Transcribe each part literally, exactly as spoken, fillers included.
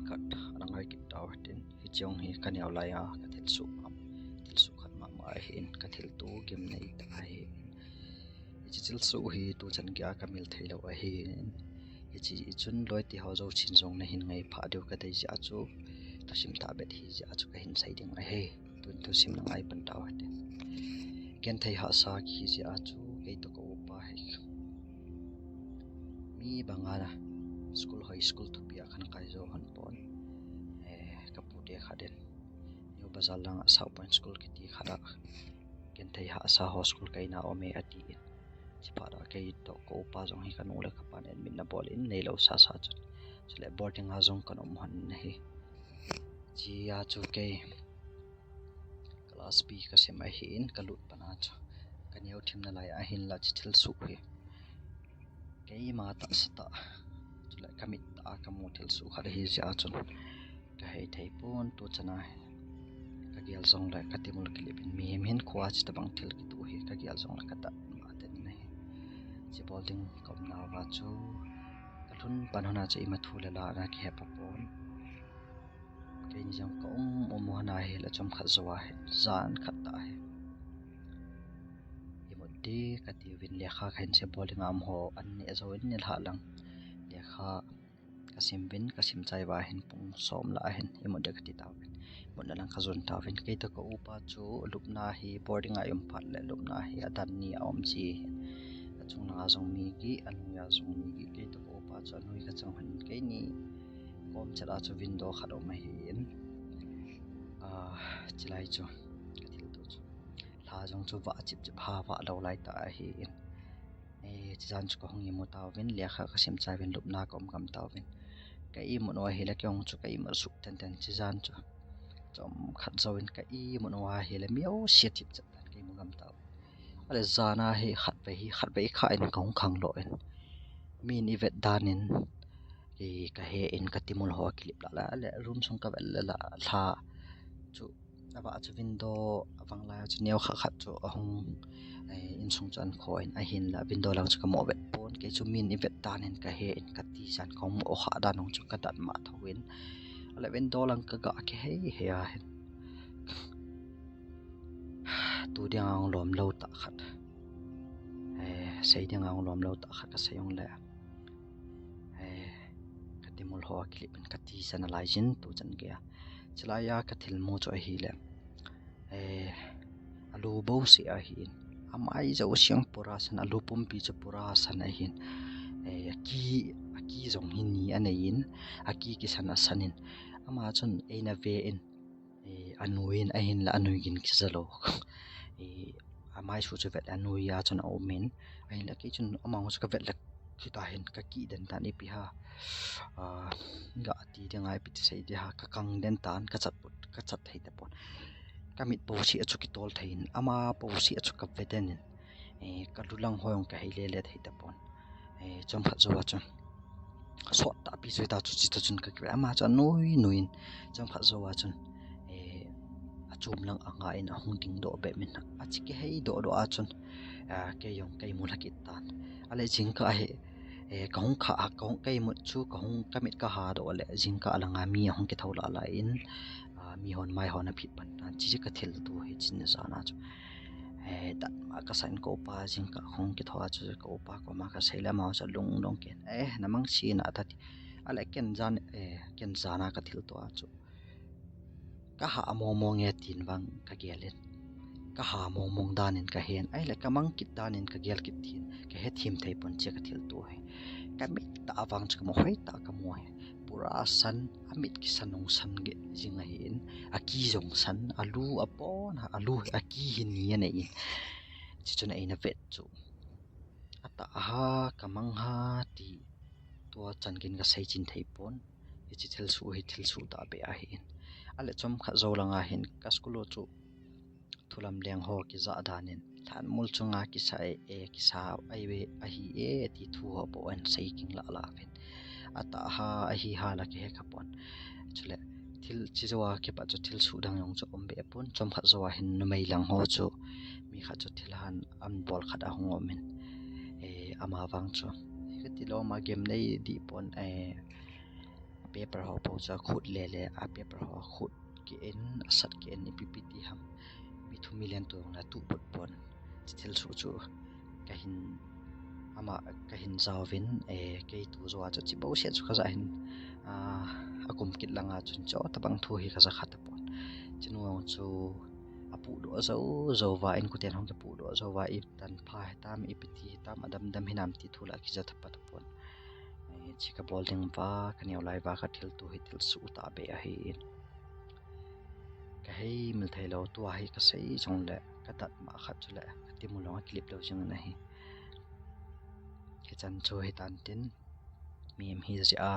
khat ana ngai kit tau hitin, hiche jong hi kaneo laiya kathil suh, thil suh khat mama ahin, kathil to gimnei tah ahin. Hiche thil suh hi tuchan geiya kamil thei lou ahin. Hiche chun loite ho jousen jong nahin ngai pha diu kadei jeh a chu, thusim thah bet hi jeh a chu kahin sei ding ahi. Tun thusim na ngai pan tau hitin. Genthei hahsa kihi jeh a chu, kei toh ka upa hi mi banga na school hoi, school thupi a khan kai jou hon pon. Eh, ka pu te khat in, New Bazar langa South Point School kiti khat a, genthei hahsa ho school kaina aume atin. Chuphat a kei toh ka upa jong hi kanu le kapan admit na bol in neilou sasa chun, chule boarding a jong kana um hon ahi. Hichea chu kei class B kasim ahin, kalut pan a chu kaneo thim nalai ahinla hiche thil suh hi keima tahsa tah, chule kamit tah a kamu thil suh khat ahi jeh a chun kahei thei pon, tuchan a kagel jongle katimul kilip in, mihem hinkhoa hiche tobang thil kitoh hi kagel jongle kadat mah den ahi. Hiche boarding kaum nauva chu kalhun pan hon a chu ima thu le la ana kihe pa pon. Keini jong ka um um hon a hile chomkhat jou a hi, jan khat tah hi imut ding katiuvin, lekha kahin sim, boarding a um ho an neh jouvin nilhah lang lekha kasim uvin, kasim chai uva hin pung som lah a hin imut ding kati tauvin, imutna lang kajon tauvin. Kei toh ka upa chu lupna hi boarding a i um phat le lupna hi adan ni aum ji hin, achung langa jong mi gih, anoiya jong mi gih. Kei toh ka upa chu anoi kachang hon, keini kom chet a chu window khat um ahin, ah, chulai chu kathil to chu, lha jong chu vah chip chip, ha vah lou lai tah ahin. Eh, hiche jan chu kahung imu tauvin, lekha kasim chai uvin, lupna kaum gam tauvin. Ka imut u ahile kei jong chu ka imut suh tenten hiche jan chu. Chomkhat jouvin ka imut u ahile mi jouse thip chet tan ka imu gam tauvin. Ale jan a hi khatvei hi, khatvei kha in kahung khanglo in, min ivet dan in, eh, kahe in, katimul ho akilip lah lah, ale room sung kavet le la lha chu avah chu window avang lai chu neo khat khat chu ahung, eh, insung chu ankho in, ahinla window lang chu kamu vet pon. Kei chu min ivet dan in kahe in, katijan kahung mu kha dan jong chu kadat mah thou in, ale window lang kaga kihei hei a hin, tu dinga hung lom lou tah khat, eh, sei dinga hung lom lou tah khat kasei jongle, eh, katimul ho akilip in, katijan alai jin tuchan geiya. Chulaiya kathil mu chu ahile, eh, alu bouseh ahin, amai jouse jong pura san, alu pumpi chu pura san ahin, eh, aki, aki jong hi ni anei in, aki kisan asan in, ama chun eina ve in, eh, anui in, ahinla anui gin kija lou. Eh, amaisu chu vet le anui a chun aum in, ahinla kei chun ama chu kavet le hita hin kakih den tan, ipi ham, ah, gati dinga ipi ti sei ding ham, kakang den tan, kachat put, kachat thei tapon. Kamit bouseh a chu kitol thei in, ama bouseh a chu kave den in, eh, kalu lang ho jong kahei lele thei tapon. Eh, chomkhat jou a chun sot tahpi chu hita chu, chuti chun kakive, ama chu anui nui in, chomkhat jou a chun, eh, achom lang anga in ahung dingdoh bep in, ache kihei doh doh a chun, ah, kei jong ka imu lha kit tan. Ale jingkah hi, eh, kahung kha, kahung, ka imut chu kahung, kamit kaha doh le jingkah langa mi ahung kithou lah lah in, ah, mi hon mai hon aphit pan tan, hiche kathil to hi hichun jan a chu, eh, dat ma kasan, ka upa jingkah kahung kithou a chu ka upa koma kasei le, ama chu alungdong kit in, eh, namang sina tati. Ale ken jan, eh, ken jan a kathil to a chu kaha mong mong e tin vang kagel in, kaha mong mong dan in kahen, ahile kamang kit dan in kagel kit tin, kahethem thei pon hiche kathil to hi. Kamit tah a vang chu kamu, hoitah a kamu hi, pura san, amit kisan jong san gei jing ahin, aki jong san, alu apon, alu, aki hi ni anei in, hiche chun eina vet chu atah ham, kamang ham ti tua chan geiyin kasei chin thei pon. Hiche thil suh hi thil suh tahbeh ahin. Ale chomkhat jou langa hin ka school u chu thulam leng ho kija dan in, lhanmol chunga kisa e, e, kisa ai ve ahi e ti thu ho bou ahin sei ging lah lah uvin, atah ham ahi ham la kihe kha pon. Chule thil, hiche jou a kipat chu thil suh dang jong chu um be pon. Chomkhat jou a hin numei lang ho chu mi khat chu thilhan an bol khat ahung um in, eh, ama vang chu kati lou, ama gimnei dih pon, eh, Paper ho po chu akhut le le, a paper ho akhut kit in, asat kit in, ipi pi ti ham. Mi thum mi len tu na tu put pon. Thil su chu kahin, ama kahin jaovin, eh, kei tu jo a chu chi bo se chu kaja hin, ah, akum kit langa chun chu tabang thu hi kaja kha tapon. Chinu chu apu do jo jo va in kuten hong kapu do jo va i tan pha hitam, ipi ti hitam, adam dam hinam ti thu la kija thapa tapon. Eh, chi kabol ding va, kaneo lai va, kathil tu hi thil su ta be ahi in. Kahei mil thei lo, tua hi kasei jong le, kadat ma khat chu le, katimu long a clip lo jing na hi. Hichan chu hitan tin, mi em hi ji a,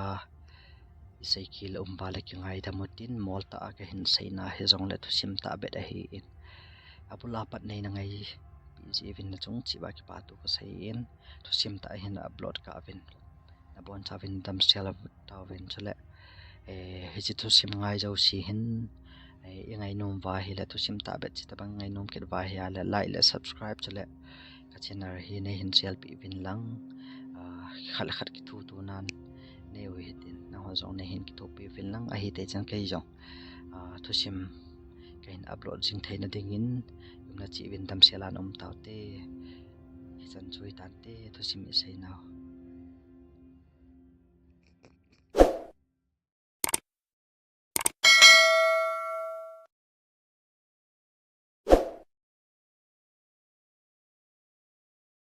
isei kil um ba le kingaidam u tin, mol ta a kahin seina hi jong le thusim ta bet ahi in. Abul a pat nei na ngai pi ji vin na chung chi ba kipa tu kasei in, thusim ta hin upload ka vin. Nabon chauvin damsel tauvin chule, eh, hichi thusim ngai jouse hin, eh, i ngainom va hi le thusim ta bet chi tabang ngainom kit va hi a le like le subscribe chule ka channel hi nei hin selpi vin lang, ah, khat le khat kithu tu nan nei u hitin, nangho jong nei hin kithupi vin lang ahi te chan kei jong, ah, thusim kahin upload jing theina dingin, umna chi vin damsel a na um taute, hichan chu hitan te, thusim isei nau.